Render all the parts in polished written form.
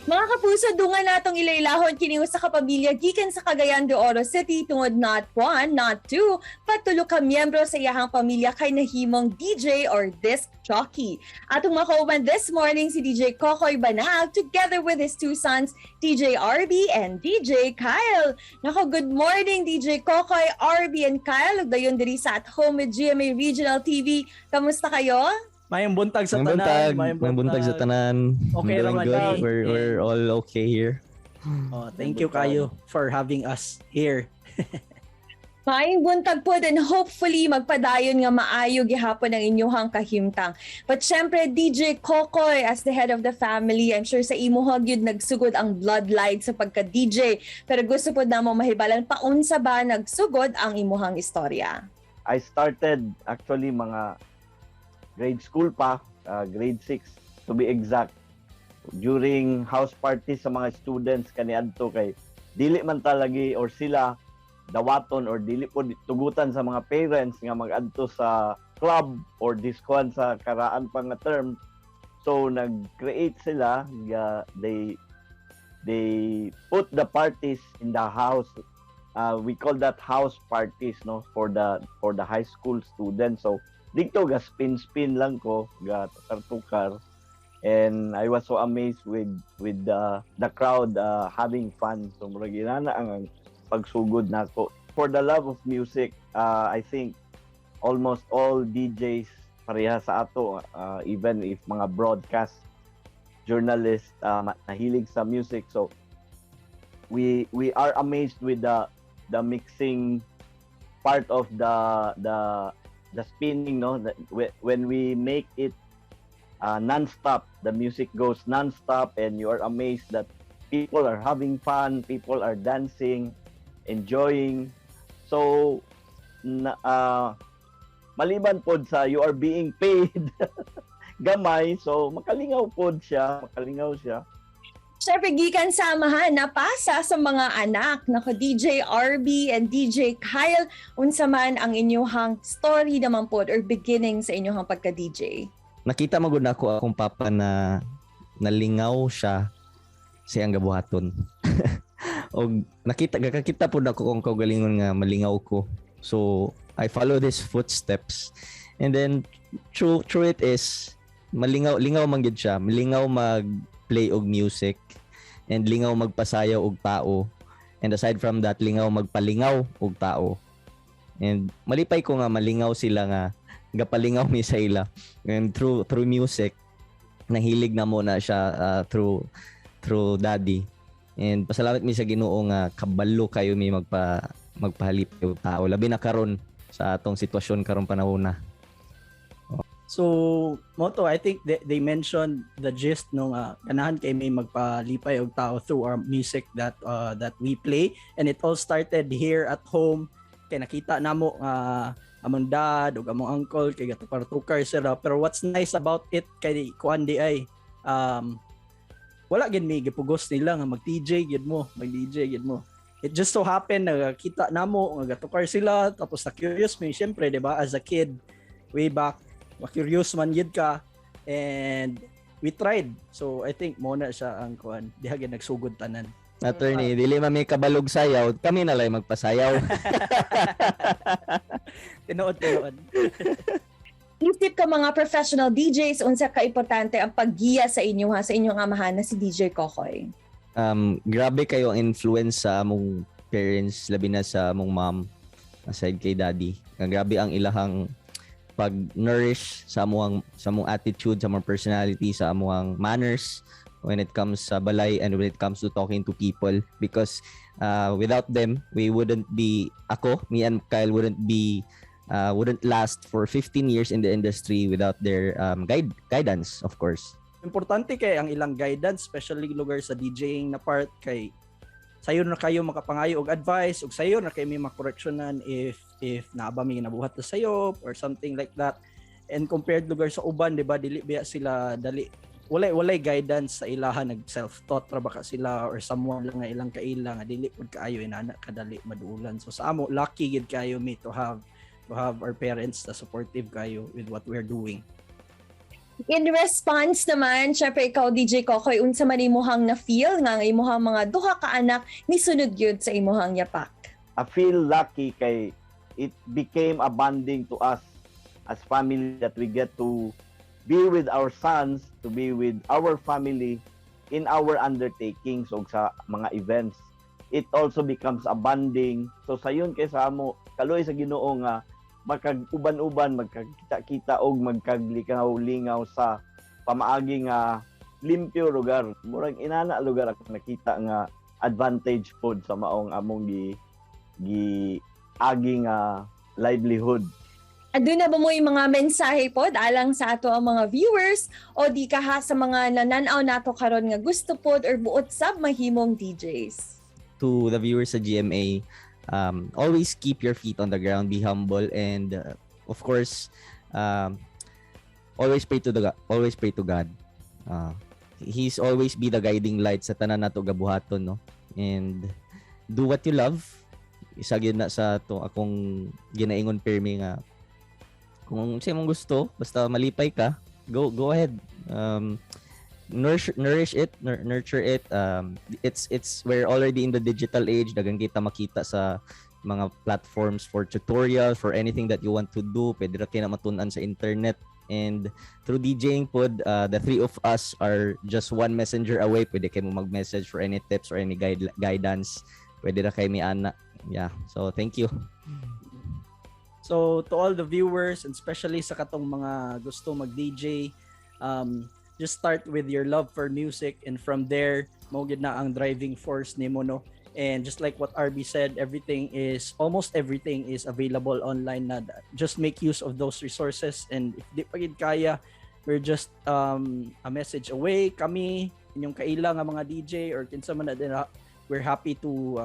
Mga kapuso, dungan natong ilailahon kini usa ka pamilya gikan sa Cagayan de Oro City tungod not one, not two, but tulo ka miyembro sa iyahang pamilya kay nahimong DJ or disc jockey. Atong makauban this morning si DJ Kokoy Banag together with his two sons, DJ RB and DJ Kyle. Nako, good morning, DJ Kokoy, RB and Kyle. Ug dayon diri sa At Home with GMA Regional TV. Kamusta kayo? Maayong buntag sa Maayong tanan. buntag. Maayong buntag sa tanan. Okay I'm doing raman good. kami. We're all okay here. Oh, thank you kayo for having us here. Maayong buntag po and hopefully magpadayon nga maayo gihapon ang inyuhang kahimtang. But syempre, DJ Kokoy, as the head of the family, I'm sure sa imuha gyud nagsugod ang bloodline sa pagka-DJ. Pero gusto po namo mahibalan, paunsa ba nagsugod ang imuhang istorya? I started actually mga grade school pa, grade 6 to be exact. During house party sa mga students kaniadto kay dili man talagi or sila dawaton or dili po tugutan sa mga parents nga magadto sa club or diskoan sa karaan pa nga term. So nag-create sila, they put the parties in the house. We call that house parties, no, for the high school students. So dito ga spin spin lang ko, ga tukar-tukar, and I was so amazed with the crowd having fun. So murag inana ang pagsugod nako for the love of music. I think almost all DJs pareha sa ato, even if mga broadcast journalists, nahilig sa music. So we are amazed with the mixing part of the spinning, no, when we make it non-stop, the music goes non-stop and you are amazed that people are having fun, people are dancing, enjoying. So na, maliban pod sa you are being paid gamay, so makalingaw pod siya, makalingaw siya. Siyempre, gikan sa amahan, napasa sa mga anak. Nako, DJ RB and DJ Kyle, unsa man ang inyuhang story naman po or beginning sa inyuhang pagka-DJ? Nakita mo gud nako akong papa na nalingaw siya sa iyang gabuhaton. Og nakita gakakita pud ako kung kaugalingon nga malingaw ko. So I follow his footsteps. And then true true it is, malingaw lingaw man gid siya, malingaw mag play og music and lingaw magpasayaw og tao. And aside from that, lingaw magpalingaw og tao. And malipay ko nga malingaw sila nga gapalingaw mi sa ila. And through through music, nahilig na mo na siya through through daddy. And pasalamat mi sa Ginoo nga kabalo kayo mi magpahalip og tao, labi na karon sa atong sitwasyon karong panahon na. So, mao to, I think they mentioned the gist no nga ganahan kay may magpalipay og tao through our music that we play, and it all started here at home kay nakita namo nga among dad ug among uncle kay gatukar-tukar sila. Pero what's nice about it kay kuan di ay wala gid mi gipugos nila nga mag-DJ gid mo, mag-DJ gid mo. It just so happened na kita namo nga gatukar sila, tapos na curious mi syempre, di ba, as a kid way back, ma-curious man gid ka, and we tried. So I think mo na siya ang kuan diha gid nagsugod tanan. Attorney, dili man mi kabalog sayaw, kami na lang magpasayaw. Tinuod, tinuod. Isip ka mga professional DJs, unsa ka importante ang paggiya sa inyo ha, sa inyong amahan na si DJ Kokoy? Grabe kayo ang influence sa among parents, labi na sa among mom, aside kay daddy. Nga grabe ang ilahang pag-nourish sa among attitude, sa among personality, sa among manners when it comes sa balay and when it comes to talking to people, because without them we wouldn't be, ako, me and Kyle wouldn't last for 15 years in the industry without their guidance, of course. Importante kay ang ilang guidance, especially lugar sa DJing na part, kay sayo na kayo makapangayo og advice ug sayo na kay may makoreksyonan if naa ba may nabuhat na sayo or something like that. And compared lugar sa uban, di ba, dili biya sila dali, walay guidance sa ilaha, nag self-taught ra ba ka sila or someone lang nga ilang kaila nga dili pud kaayo inana kadali maduulan. So sa amo, lucky gid kayo mi to have our parents na supportive kayo with what we're doing. In response naman, syempre ikaw, DJ Kokoy, unsa man imuhang na-feel nga ang imuhang mga duha ka anak nisunod gyud sa imuhang yapak? I feel lucky kay it became a bonding to us as family that we get to be with our sons, to be with our family in our undertakings o sa mga events. It also becomes a bonding. So sayon kay sa amo, kaluoy sa Ginoo nga magkag-uban-uban, magkagkita-kita og magkaglikaw-lingaw sa pamaagi nga limpyo lugar. Murag inana lugar ako nakita nga advantage pod sa maong among gi agi nga livelihood. Aduna ba mo yung mga mensahe pod alang sa ato ang mga viewers o di ka ha sa mga nananaw nato karon nga gusto pod or buot sab mahimong DJs? To the viewers sa GMA, always keep your feet on the ground, be humble, and of course, always pray to God. He's always be the guiding light sa tanan nato gabuhaton, no? And do what you love. Isa gyud na sa to akong ginaingon permi nga kung sa imong gusto, basta malipay ka, go go ahead. Nourish it, nurture it. It's we're already in the digital age. Daghan kita makita sa mga platforms for tutorial, for anything that you want to do. Pwede ra kay na matun-an sa internet. And through DJing pod, the three of us are just one messenger away. Pwede kayo mo mag-message for any tips or any guidance. Pwede ra kay mi ana. Yeah. So thank you. So to all the viewers and especially sa katong mga gusto mag-DJ, just start with your love for music and from there mao gid na ang driving force nimo, no? And just like what RB said, everything is almost everything is available online na. Just make use of those resources, and if di pa gid kaya, we're just a message away. Kami, inyong kaila nga mga DJ or kinsa man na din, we're happy to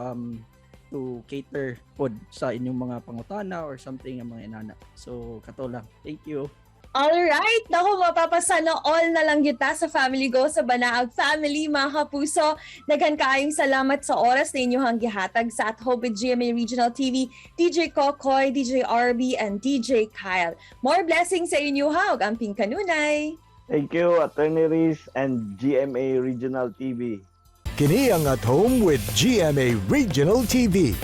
cater pod sa inyong mga pangutana or something ang mga inana. So kato lang. Thank you. Alright! Naku, mapapasana all na lang kita sa Family Go sa Banaag Family, mga kapuso. Daghan kaayong salamat sa oras na inyong gihatag sa At Home with GMA Regional TV, DJ Kokoy, DJ RB, and DJ Kyle. More blessings sa inyo ha, ug amping kanunay. Thank you, Attorney Riz and GMA Regional TV. Kini ang At Home with GMA Regional TV.